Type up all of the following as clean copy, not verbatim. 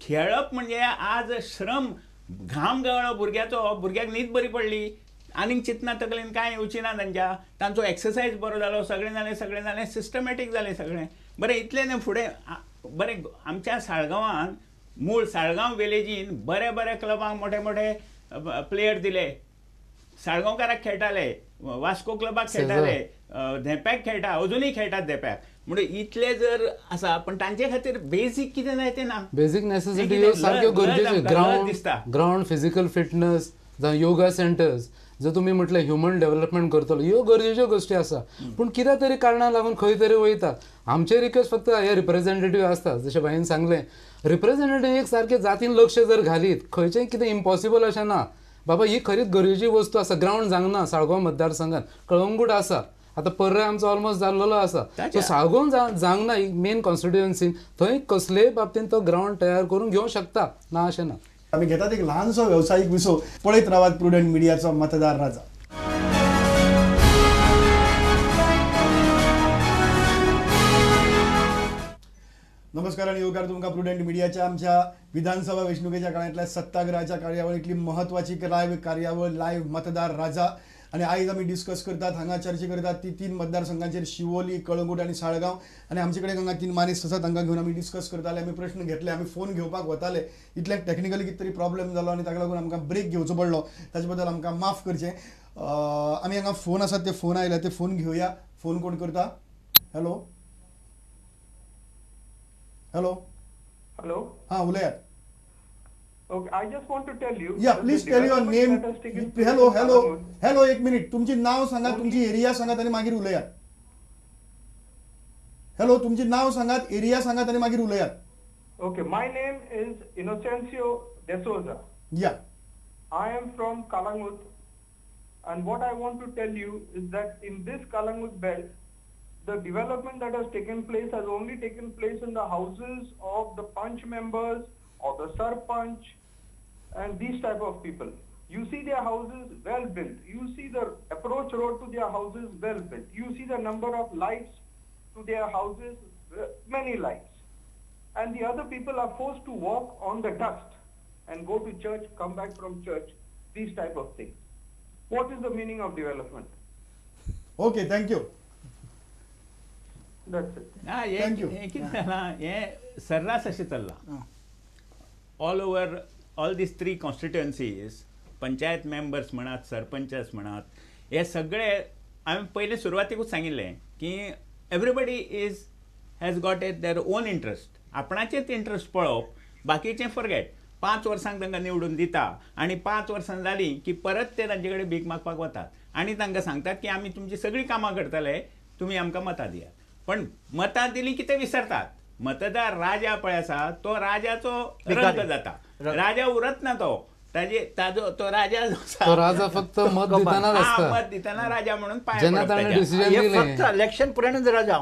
खेळप म्हणजे आज श्रम घाम गळ्ळो भुरग्याचो, भुरग्याक न्हीद बरी पडली, आनीक चिंतना तकलेन कांय येवची ना तांच्या, तांचो एक्सरसायज बरो जालो, सगळें जालें, सगळें जालें, सिस्टमॅटीक जालें सगळें बरें. इतलें न्हय फुडें बरें आमच्या साळगांवान मूळ साळगांव विलेजीन बरे बरे क्लबांक मोठे मोठे प्लेयर दिले. साळगांवकाराक खेळटाले, वास्को क्लबाक खेळटाले, धेंप्याक खेळटा, अजुनूय खेळटात धेंप्याक. म्हणजे इतले जर आसा पण तांचे खातीर बेजीक कितें जाय तें ना, बेजीक नेसेसिटी सारक्यो गरजेच्यो, ग्रावंड दिसता, ग्रावंड, फिजिकल फिटनस जावं योगा सेंटर्स, जर तुमी म्हटलें ह्युमन डेव्हलपमेंट करतलो, ह्यो गरजेच्यो गोश्टी आसा. पूण कित्या तरी कारणाक लागून खंय तरी वयता. आमचे रिक्वेस्ट फक्त हे रिप्रेझेंटेटीव आसता, जशें भाईन सांगलें, रिप्रेझेंटेटीव एक सारकें जातीन लक्ष जर घालीत खंयचें कितें इम्पॉसिबल अशें ना बाबा. ही खरीच गरजेची वस्तू आसा. ग्रावंड जावंक ना साळगांव मतदारसंघात, कळंगूट आसा, आतां पर्रे आमचो ऑलमोस्ट जाल्लेलो आसा, सो साळगांव जावंक ना मेन कॉन्स्टिट्युएन्सीन, थंय कसलेय बाबतीन तो ग्रावंड तयार करून घेवंक शकता, ना अशें ना. आमी घेतात एक ल्हानसो वेवसायीक विसव. पळयत रावात प्रुडंट मिडियाचो मतदार राजा. नमस्कार आणि येवकार तुमकां प्रुडंट मिडियाच्या आमच्या विधानसभा वेंचणुकेच्या काळांतल्या सत्ताग्रहाच्या कार्यावळींतली महत्वाची लायव्ह कार्यावळ लायव्ह मतदार राजा. आनी आयज आमी डिस्कस करतात, हांगा चर्चा करतात ती तीन मतदारसंघांचेर, शिवोली, कळंगूट आनी साळगांव. आनी आमचे कडेन हांगा तीन मानेस्त आसात, तांकां घेवन आमी डिस्कस करताले, आमी प्रश्न घेतले, आमी फोन घेवपाक वताले, इतल्यान टॅक्निकली कितें तरी प्रॉब्लेम जालो आनी ताका लागून आमकां ब्रेक घेवचो पडलो, ताचे बद्दल आमकां माफ करचें. आमी हांगा फोन आसात, ते फोन आयले, ते फोन घेवया. फोन कोण करता? हॅलो हॅलो हॅलो, हां उलयात. Okay, I just want to tell you. Yeah, please tell your name. Hello, hello, hello, एक मिनिट. तुमची नाव सांगात, तुमची एरिया सांगात आणि मागीर उलयात. हॅलो, तुमची नाव सांगात, एरिया सांगात आणि मागीर उलयात. Okay, my name is Inocencio D'Souza. Yeah. I am from Kalangut, and what I want to tell you is that in this Kalangut belt, the development that has taken place has only taken place in the houses of the Panch members or the Sarpanch and these type of people. You see their houses well built. You see the approach road to their houses well built. You see the number of lights to their houses, many lights. And the other people are forced to walk on the dust and go to church, come back from church, these type of things. What is the meaning of development? Okay, thank you. That's it. Thank you. हे कितें जालां, हें सर्रास अशें चल्लां. All over all these three constituencies, panchayat members म्हणात, सरपंचस म्हणात, हे सगळे हांवें पयलीं सुरवातीकूच सांगिल्लें की everybody is has got a their own interest. आपणाचेच interest पळोवप, बाकीचें फॉरगेट. 5 वर्सांक तांकां निवडून दिता आनी 5 वर्सां जालीं की परत ते तांचे कडेन भीक मागपाक वतात आनी तांकां सांगतात की आमी तुमची सगळीं कामां करतले, तुमी आमकां मतां दियात. पण मतां दिलीं की ते विसरतात. मतदार राजा पळय आसा तो राजाचो रंग जाता, राजा उरत ना तो, ताजे ताजो तो राजा तो राजा फक्त मत दितना आसता, मत दितना राजा म्हणून पांय जेन्ना ताणें डिसिजन दिलें फक्त इलेक्शन पर्यंत राजा,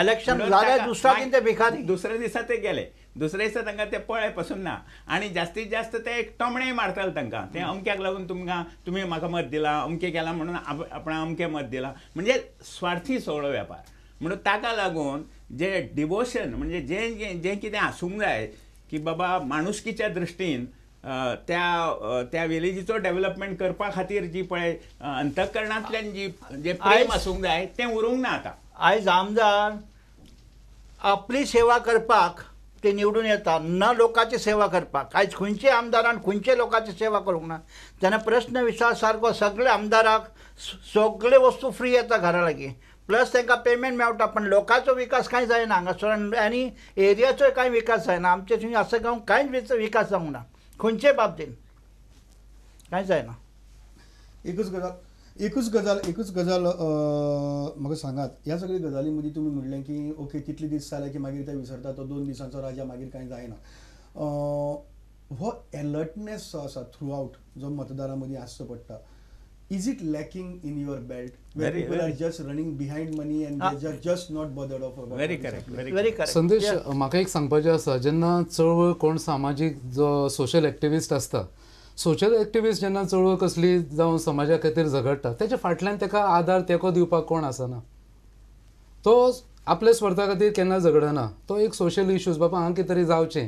इलेक्शन जाल्यार दुसऱ्या दिन ते भिकारी, दुसऱ्या दिसा ते गेले, दुसऱ्या दिसा तांकां ते पळय पसून ना. आनी जास्तीत जास्त ते एक टोमणेय मारताले तांकां, ते अमक्याक लागून तुमकां तुमी म्हाका मत दिलां, अमकें केलां म्हणून आपणा अमकें मत दिलां, म्हणजे स्वार्थी सगळो वेपार. म्हणून ताका लागून जे डिवोशन म्हणजे जे जे कितें आसूंक जाय की बाबा माणुसकीच्या दृश्टीन त्या त्या विलेजीचो डेव्हलपमेंट करपा खातीर जी पळय अंतःकरणांतल्यान जी जे प्रेम आसूंक जाय तें उरूंक ना आतां. आयज आमदार आपली सेवा करपाक ते निवडून येता, ना लोकांची सेवा करपाक. आयज खंयचे आमदारान खंयचे लोकांची सेवा करूंक ना. तेन्ना प्रश्न विचार सारको सगळे आमदाराक सगळे वस्तू फ्री येता घरा लागीं, प्लस तांकां पेमेंट मेळटा, पण लोकांचो विकास कांय जायना हांगासर आनी एरियाचोय कांय विकास जायना. आमचे थंय आसा गांव कांयच विकास जावंक ना खंयचे बाबतीन, कांय जायना. एकूच गजाल म्हाका सांगात, ह्या सगळ्या गजाली मदीं तुमी म्हणलें की ओके कितले दीस जाले की मागीर ते विसरता, तो 2 दिसांचो राजा, मागीर कांय जायना. हो एलर्टनेस जो आसा थ्रू आवट जो मतदारां मदीं आसचो पडटा, is it lacking in your belt where people are just running behind money and they are just not bothered of about? Very correct, very correct. Sandesh, म्हाका एक सांगपाचें आसा, जेन्ना चळवळ कोण सामाजीक जो सोशल एक्टिविस्ट आसता, सोशल एक्टिविस्ट जेन्ना चळवळ कसली जावं समाजा खातीर झगडटा, तेच्या फाटल्यान ताका आदार तेंको दिवपाक कोण आसना. तो आपल्या स्वर्था खातीर केन्ना झगडना, तो एक सोशल इश्यूज बाबा हांगा कितें तरी जावचें,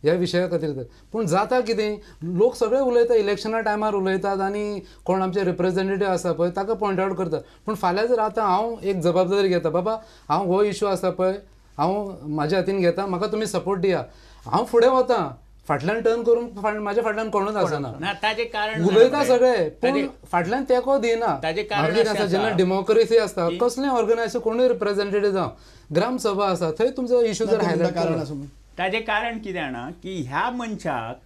ह्या विशया खातीर तर. पूण जाता कितें, लोक सगळे उलयता इलेक्शना टायमार उलयतात आनी कोण आमचे रिप्रेझेंटेटिव्ह आसा पळय ताका पॉयंट आवट करता. पूण फाल्यां जर आतां हांव एक जबाबदारी घेता, बाबा हांव हो इशू आसा पळय हांव म्हाज्या हातीन घेता, म्हाका तुमी सपोर्ट दिया, हांव फुडें वता, फाटल्यान टर्न करून म्हाज्या फाटल्यान कोणूच आसना. ताजें कारण उलयता सगळे पूण फाटल्यान तेंको दिना. ताजें कारण आसा जेन्ना डेमोक्रेसी आसता कसलें ऑर्गनायझेशन कोणूय रिप्रेझेंटेटिव्ह जावं, ग्रामसभा आसा थंय तुमचो इशू जर हायलायट केलो. ताजें कारण कितें जाणा की ह्या मनशाक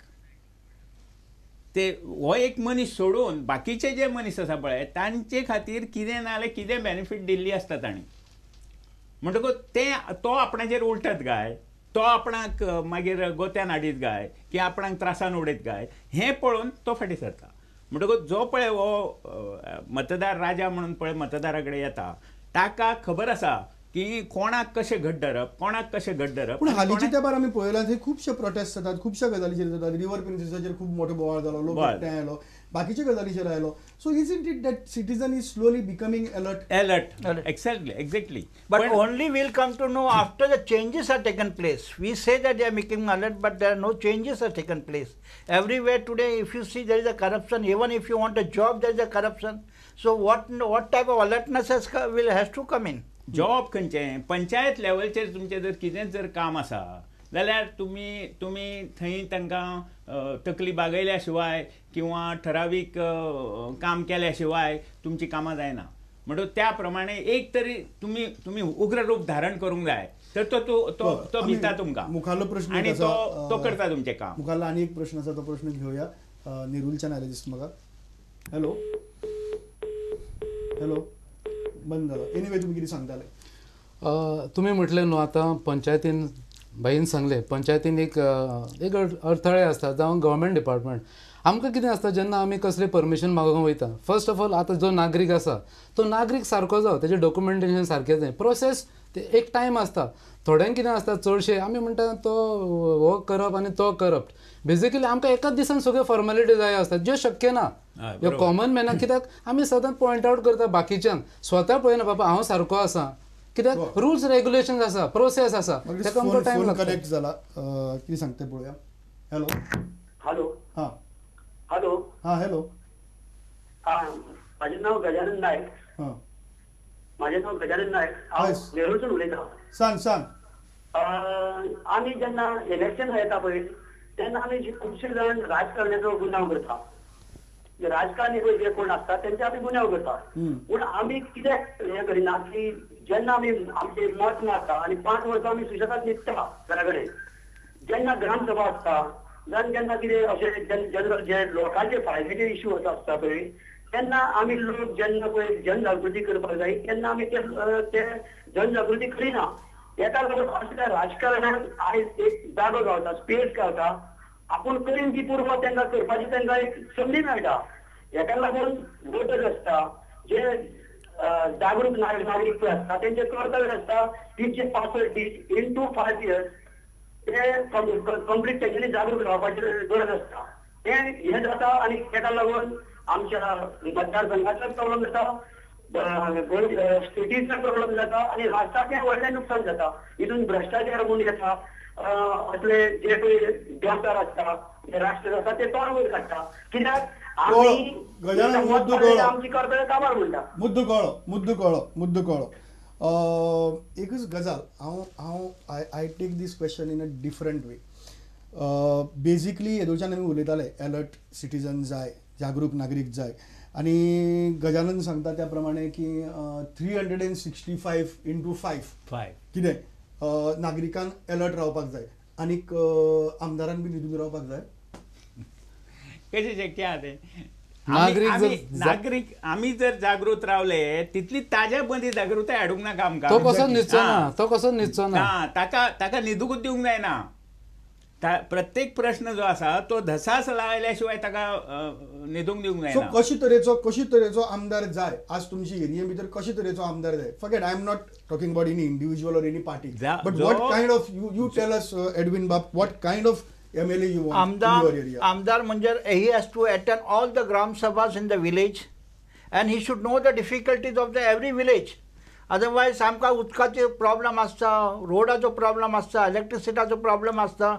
ते हो एक मनीस सोडून बाकीचे जे मनीस आसा पळय तांचे खातीर कितें ना जाल्यार कितें बेनिफीट दिल्ली आसता तांणी. म्हणटकूच ते तो आपणाचेर उलटत काय, तो आपणाक मागीर गोत्यान हाडीत काय की आपणाक त्रासान उडयत काय हें पळोवन तो फाटीं सरता. म्हणटकूच जो पळय हो मतदार राजा म्हणून पळय मतदारा कडेन येता ताका खबर आसा की कोणाक कशें घट धरप, कोणाक कशें घट धरप. पूण हालींच्या तेंपार आमी पळयलां थंय खुबशे प्रोटेस्ट जातात, खुबश्या गजालीचेर जातात. रिवर प्रिन्सेसाचेर खूब मोठो बोवाळ जालो, लोक एकठांय आयलो, बाकीच्या गजालीचेर आयलो. So is it it that citizen is slowly becoming alert? Alert, exactly, exactly. But only we'll come to know after the changes are taken place. We say that they are making alert, but there are no changes are taken place. Everywhere today, if you see there is a corruption, even if you want a job, there is a corruption. So what type of alertness has to come in? Job खंयचें पंचायत लेवलचेर तुमचें जर कितेंच जर काम आसा जाल्यार तुमी तुमी थंय तांकां तकली बागयल्या शिवाय किंवा ठरावीक काम केल्या शिवाय तुमची कामां जायना. म्हणटकूच त्या प्रमाणे एक तरी तुमी तुमी उग्र रूप धारण करूंक जाय तर तो तो तो भिता तुमकां. मुखारलो प्रश्न आनी तो तो करता तुमचें काम. मुखारलो आनी एक प्रश्न आसा, तो प्रश्न घेवया. नेरुलच्यान आयले दिसता म्हाका. हॅलो, हॅलो, बंद जालो. एनिवे तुमी कितें सांगताले? तुमी म्हटलें न्हू आतां पंचायतीन भाईन सांगलें पंचायतीन एक एक अडथळे आसता जावं गव्हर्मेंट डिपार्टमेंट. आमकां कितें आसता जेन्ना आमी कसलें परमिशन मागूंक वयता, फर्स्ट ऑफ ऑल आतां जो नागरीक आसा तो नागरीक सारको जावं, तेजें डॉक्युमेंटेशन सारकें जाय, प्रोसेस एक टायम आसता. थोड्यांक कितें आसता चडशे आमी म्हणटा तो हो करप आनी तो करप, बेजिकली आमकां एकाच दिसान सगळ्यो फॉर्मेलिटी जाय आसता ज्यो शक्य ना ह्यो कॉमन मॅनाक. कित्याक आमी सदांच पॉयंट आवट करता बाकीच्यांक, स्वता पळयना बाबा हांव सारको आसा, कित्याक रुल्स रेगुलेशन्स आसा, प्रोसेस आसा, ताका आमकां टायम लागता. कनेक्ट जाला, कितें सांगता पळोवया. हॅलो, हॅलो, हां, हॅलो, हां, हॅलो, हां, म्हाजें नांव गजानन नायक. हां, म्हाजें नांव गजानन नायक, हांव नेरूलसून उलयतां. सांग सांग. आमी जेन्ना इलेक्शन येता पळय तेन्ना आमी खुबशे जाण राजकारण्याचो गुन्यांव करता. राजकारणी पळय जे कोण आसता तेंचे आमी गुन्यांव करता. पूण आमी कित्याक हें करिना की जेन्ना आमी आमचें मत मारता आनी 5 वर्सां आमी सुशेगाद न्हिदता घरा कडेन, जेन्ना ग्रामसभा आसता जावन जेन्ना कितें अशें जनरल जे लोकांचे फायद्याचे इश्यू आसता पळय तेन्ना आमी लोक जेन्ना पळय जनजागृती करपाक जाय तेन्ना आमी ते जनजागृती करिना. हेका लागून असल्या राजकारणान आयज एक जागो गावता, स्पेस गावता, आपूण करीन ती पुरवा तांकां करपाची तांकां एक संदी मेळटा. हेका लागून वोटर्स आसता जे जागरूक नागरीक पळय आसता तेंचें कर्तव्य आसता 365 दीस इंटू 5 इयर्स ते कंप्लीट तेंच्यांनी जागरूक रावपाची गरज आसता. तें हें जाता आनी तेका लागून आमच्या मतदारसंघाचो प्रॉब्लम जाता, स्टेटीचो प्रॉब्लम जाता आनी राष्ट्राचें व्हडलें नुकसान जाता. हितून भ्रश्टाचार म्हूण येता, असले जे पळय डॉक्टर आसता जे राष्ट्र आसता ते तोंड वयर काडटा कित्याक आमी आमची कर्तव्य काबार म्हणटा. मुद्दो कळ्ळो, मुद्दो कळ्ळो, मुद्दो कळ्ळो. एकच गजाल हांव हांव I take this question in a different way. Basically येदोळच्यान आमी उलयताले अलर्ट सिटीजन जाय, जागरूक नागरीक जाय, आनी गजानन सांगता त्या प्रमाणे की 365 इंटू 5 कितें नागरिकान अलर्ट रावपाक जाय आनीक आमदारान बी न्हिदून रावपाक जाय. कशें शक्य आहा तें? नागरीक आमी जर जागृत रावले तितली ताज्या मदीं जागृताय हाडूंक नाका आमकां. तो कसो न्हिदचो ना, तो कसो न्हिदचो ना, ताका ताका न्हिदूंकूच दिवंक जायना. प्रत्येक प्रश्न जो आसा तो धसास लायल्या शिवाय ताका न्हिदूंक दिवंक जायना. सो कशी तरेचो आमदार जाय आज तुमची एरिये भितर, कशी तरेचो आमदार जाय? Forget, I am not talking about any individual or any party, but what kind of you tell us Edwin बाब, what kind of MLA you want in your area? आमदार म्हणजे he has to attend all the gram sabhas in the village and he should know the difficulties of the every village. Otherwise आमकां उदकाचो problem आसता, रोडाचो problem आसता, इलेक्ट्रिसिटाचो problem आसता.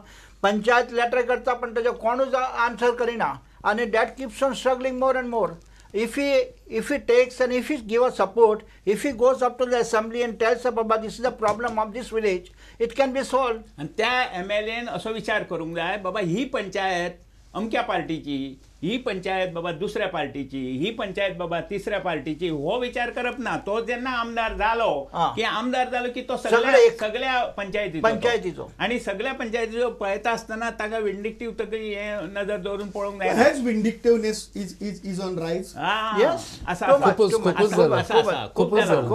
Panchayat letter करता पण ताजो कोणूच आन्सर करिना आनी that keeps on struggling more and more. If he takes and if he give a support, if he goes up to the assembly and tells about this is the problem of this village, it can be solved. आणि त्या M L N असो विचार करूंक जाय, बाबा ही पंचायत अमक्या पार्टीची, ही पंचायत बाबा दुसऱ्या पार्टीची, ही पंचायत बाबा तिसऱ्या पार्टीची, हो विचार करप ना. तो जेन्ना आमदार जालो की आमदार जालो की तो सगळ्या पंचायतीचो आणि सगळ्या पंचायतीचो पळयता आसतना ताका विंडिक्टीव तकली हे नजर दवरून पळोवंक जाय. Has vindictiveness is on rise. आसा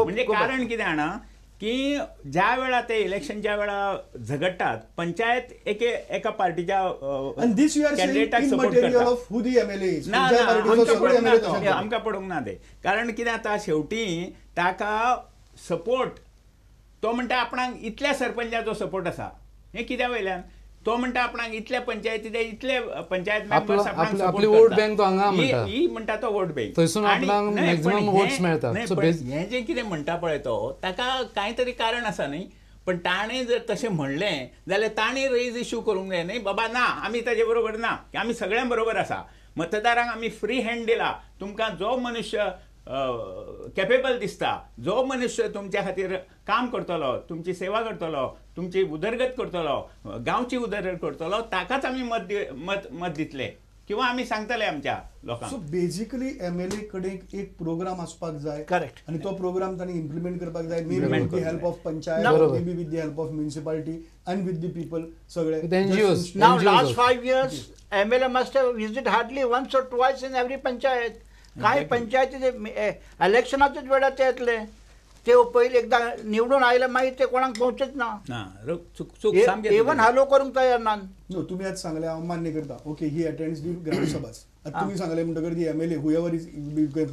म्हणजे कारण कितें जाणा की ज्या वेळा ते इलेक्शनच्या वेळा झगडटात, पंचायत एके एका पार्टीच्या कॅन्डिडेटाक सपोर्ट करता. ना आमकां पडूंक ना ते, कारण कितें जाता शेवटी ताका सपोर्ट तो म्हणटा आपणाक इतल्या सरपंचाचो सपोर्ट आसा, हें कित्या वयल्यान तो म्हणटा आपणाक इतल्या पंचायतीचे इतले पंचायत मेंबर्स आपणाक वोट बँक तो हांगा म्हणटा, ही म्हणटा तो वोट बँक थंयसून आपणाक मॅक्झिमम वोट्स मेळटा. हें जें कितें म्हणटा पळय तो ताका कांय तरी कारण आसा न्ही, पण ताणें जर तशें म्हणलें जाल्यार ताणें रेज इश्यू करूंक जाय न्ही, बाबा ना आमी ताजे बरोबर ना, आमी सगळ्यां बरोबर आसा, मतदारांक आमी फ्री हँड दिला, तुमकां जो मनुष्य कॅपेबल दिसता, जो मनुष्य तुमच्या खातीर काम करतलो, तुमची सेवा करतलो, तुमची उदरगत करतलो, गांवची उदरगत करतलो, ताकाच आमी मत मत दितले किंवा आमी सांगतले आमच्या लोकांक. सो बेसिकली एमएलए कडेन एक प्रोग्राम आसपाक जाय. करेक्ट. आनी तो प्रोग्राम तांणी इम्प्लिमेंट करपाक जाय, may be with the help of panchayat, may be with the help of municipality and with the people सगळे. Now last 5 years MLA must have visit hardly once or twice in every panchayat. कांय पंचायती इलेक्शनाच्याच वेळार ते येतले, ते पयलीं एकदां निवडून आयले मागीर ते कोणाक पळोवचेच ना, इवन हालो करूंक तयार ना. नो तुमी आज सांगलें हांव मान्य करता, ओके he attends दी ग्रामसभास. आतां तुमी सांगलें म्हणटकर the MLA whoever is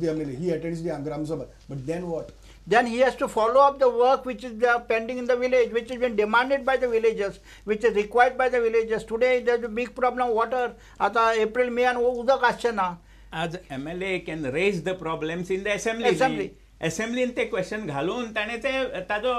the MLA he attends the gram sabha, but then what? Then he has to follow up the work which is pending in the village, which has been demanded by the villagers, which is required by the villagers. Today there is a big problem, water. आतां April May आनी उदक आसचें ना. आज M L A can raise the problems in the assembly. एसेंब्लीन ते question घालून ताणें ते ताजो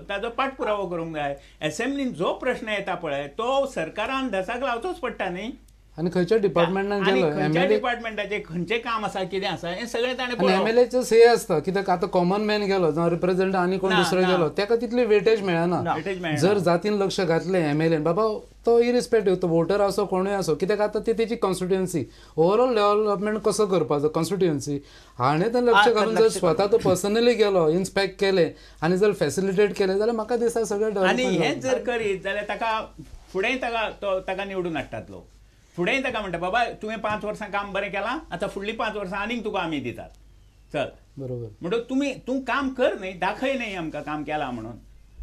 ताजो पाठपुरावो करूंक जाय. एसेंब्लीन जो प्रश्न येता पळय तो सरकारान धसाक लावचोच पडटा न्ही. आनी खंयच्या डिपार्टमेंटान गेलो, खंयच्या डिपार्टमेंटाचें खंयचें काम आसा कितें आसा हें सगळें ताणें पळोवप. एमएलएचो से आसता कित्याक आतां कॉमन मॅन गेलो जावं रिप्रेझेंट आनी कोण दुसरो गेलो ताका तितली वेटेज मेळना. जर जातीन लक्ष घातलें एमएलएन बाबा तो इरिस्पेक्टीव तो वोटर आसो कोणूय आसो, कित्याक आतां ती तेची कॉन्स्टिट्युएन्सी ओवरऑल डेव्हलपमेंट कसो करपाचो कॉन्स्टिट्युएन्सी हाणें तें लक्ष घालून जर स्वता तो पर्सनली गेलो इन्स्पेक्ट केलें आनी जर फॅसिलिटेट केलें जाल्यार म्हाका दिसता सगळें आनी हें जर करीत जाल्यार ताका फुडें ताका तो ताका निवडून हाडटात लोक. फुडें ताका म्हणटा बाबा तुवें 5 वर्सां काम बरें केलां, आतां फुडलीं 5 वर्सां आनीक तुका आमी दितात, चल बरोबर. म्हणटकच तुमी तूं काम कर न्ही, दाखय न्ही आमकां काम केलां म्हणून.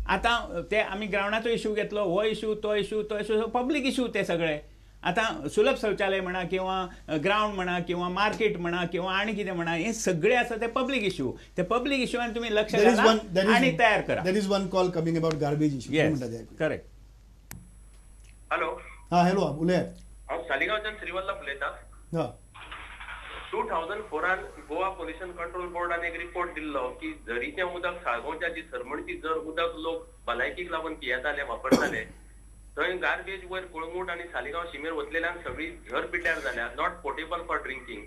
आतां ते आमी ग्रावंडाचो इशू घेतलो, हो इशू तो इशू तो इशू पब्लीक इशू ते सगळे. आतां सुलभ शौचालय म्हणा किंवा ग्रावंड म्हणा किंवा मार्केट म्हणा किंवा आनी कितें म्हणा, हे सगळे आसा ते पब्लीक इशू. ते पब्लीक इशूआन तुमी लक्ष घाला आनी तयार करा. There is one call coming about garbage issue. Correct. Hello. हां हॅलो उलयात. हांव सालिगांवच्यान श्रीवल्लभ उलयतां. 2004 गोवा पोल्युशन कंट्रोल बोर्डान एक रिपोर्ट दिल्लो की झरीचें उदक साळगांवच्या जी सरमणची जर उदक लोक भलायकीक लागून पियेताले वापरताले थंय गार्बेज वयर कोळंगूट आनी सालिगांव शिमेर वतलेल्यान सगळी झर पिड्ड्यार जाल्या, not potable for drinking.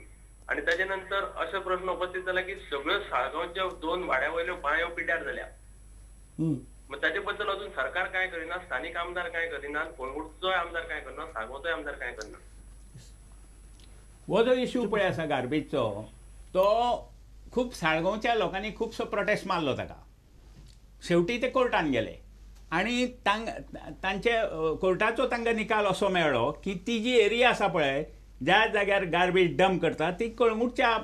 आनी ताजे नंतर अशे प्रश्न उपस्थित जाला की सगळ्यो साळगांवच्या 2 वाड्या वयल्यो बांयो पिड्ड्यार जाल्या. मग ताजे बद्दल अजून सरकार काय करिना, स्थानिक आमदार काय करिना, कोळंगूटचोय आमदार काय करना, साळगांवचोय आमदार काय करना. हो जो इशू पळय आसा गार्बेजचो तो खूब साळगांवच्या लोकांनी खुबसो प्रोटेस्ट मारलो ताका. शेवटी ते कोर्टान गेले आनी तांचे कोर्टाचो तांकां निकाल असो मेळ्ळो की ती जी एरिया आसा पळय ज्या जाग्यार गार्बेज डंप करता ती कळंगूटच्या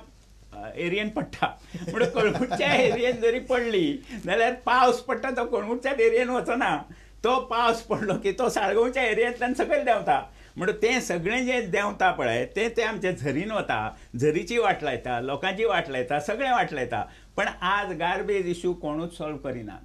एरियेन पडटा. म्हणून कळंगूटच्या एरियेन जरी पडली जाल्यार पावस पडटा तो कळंगूटच्याच एरियेन वचना, तो पावस पडलो की तो साळगांवच्या एरियेंतल्यान सकयल देंवता. म्हणून तें सगळें जें देंवता पळय तें तें आमच्या झरीन वता, झरीची वाट लायता, लोकांची वाट लायता, सगळें वाट लायता. पण आज गार्बेज इशू कोणूच सॉल्व करिना.